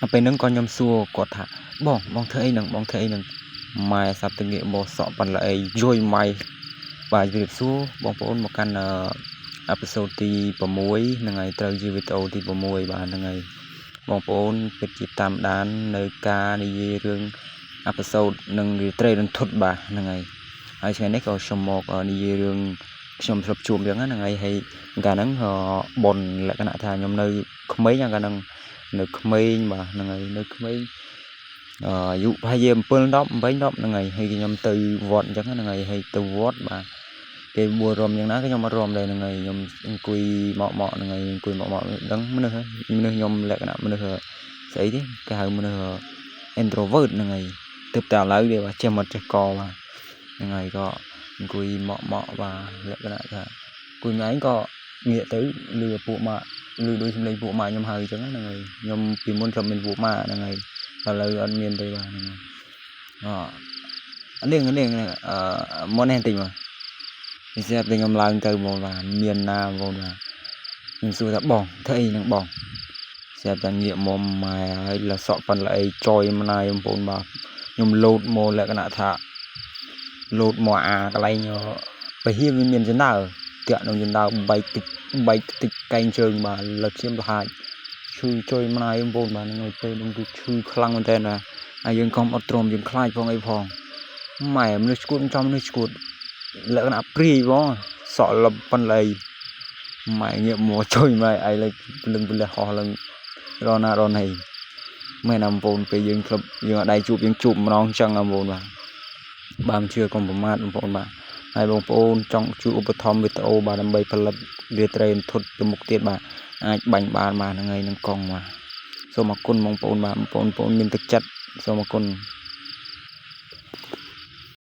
ដល់ពេលហ្នឹងក៏ខ្ញុំសួរគាត់ថាបងបងធ្វើអីហ្នឹងបងធ្វើអីហ្នឹងម៉ែសាប់ទៅងាកមកសក់ប៉ាន់ល្អីយយម៉ៃបាទជម្រាបសួរបងប្អូនមកកាន់ episode ទី6ហ្នឹងហើយត្រូវជាវីដេអូទី6បាទហ្នឹងហើយបងប្អូនពិតជាតាមដាននៅការនិយាយរឿង episode និងរាត្រីរន្ធត់បាទហ្នឹងហើយហើយថ្ងៃនេះក៏ខ្ញុំមកនិយាយរឿងខ្ញុំធ្លាប់ជួបអញ្ចឹងហ្នឹងហើយហើយកាលហ្នឹងប៉ុនលក្ខណៈថាខ្ញុំនៅក្មេងកាលហ្នឹងនៅក្មេងបាទហ្នឹងហើយនៅក្មេងអាយុប្រហែលជា7 10 8 10ហ្នឹងហើយហើយខ្ញុំទៅវត្តអញ្ចឹងហ្នឹងហើយហើយទៅវត្តបាទគេបួលរំយ៉ាងណាខ្ញុំអត់រំដែរហ្នឹងហើយខ្ញុំអង្គុយមកមកហ្នឹងហើយអង្គុយមកមកដឹងមនុស្សមនុស្សខ្ញុំលក្ខណៈមនុស្សស្អីទេគេហៅមនុស្ស introvert ហ្នឹងហើយទើបតែឥឡូវទេបាទចេះមកចេះកបាទហ្នឹងហើយក៏អង្គុយមកមកបាទលក្ខណៈថាអង្គុយម្នាក់ឯងក៏ងាកទៅលឺពួកម៉ាក់លឺដូចសំឡេងពួកម៉ាក់ខ្ញុំហៅអញ្ចឹងហ្នឹងហើយខ្ញុំពីមុនធ្លាប់មានពួកម៉ាក់ហ្នឹងហើយឥឡូវអត់មានទេបាទហ្នឹងហើយអនេះនេះអឺមុននេះបន្តិចមកនេះស្រាប់តែខ្ញុំឡើងទៅមកបាទមានណាបងបាទខ្ញុំសួរថាបងធ្វើអីនឹងបងស្រាប់តែងាកមកម៉ែហើយលសក់ប៉ាន់ល្អីចយម្នាយបងប្អូនបាទខ្ញុំលោតមកលក្ខណៈថាលោតមកអាកន្លែងពហិវាមានចណ្ដើតាក់ក្នុងចណ្ដើបែកតិចបែកតិចកែងជើងបាទលឈាមលហាចឈឺចុយម្នាយបងប្អូនបាទហ្នឹងហើយពេលហ្នឹងគឺឈឺខ្លាំងមែនតើណាហើយយើងកុំអត់ទ្រាំយើងខ្លាចផងអីផងម៉ែមនុស្សឈួតចំមនុស្សឈួតលក្ខណៈព្រាយបងសក់លំប៉ុនឡីម៉ែងាកមកជួយម៉ែឯងលើពលឹងពលះហោះឡើងរណារណីមែនណាបងប្អូនពេលយើងធ្លាប់យើងអត់ដៃជួបយើងជួបម្ដងចឹងបងប្អូនបាទបើមិនជឿកុំប្រមាថបងប្អូនបាទហើយបងប្អូនចង់ជួយឧបត្ថម្ភវីដេអូបាទដើម្បីផលិតរាត្រីអន្ធត់ទៅមុខទៀតបាទអាចបាញ់បានបាទហ្នឹងហើយនឹងកង់បាទសូមអរគុណបងប្អូនបាទបងប្អូនមានទឹកចិត្តសូមអរគុណ។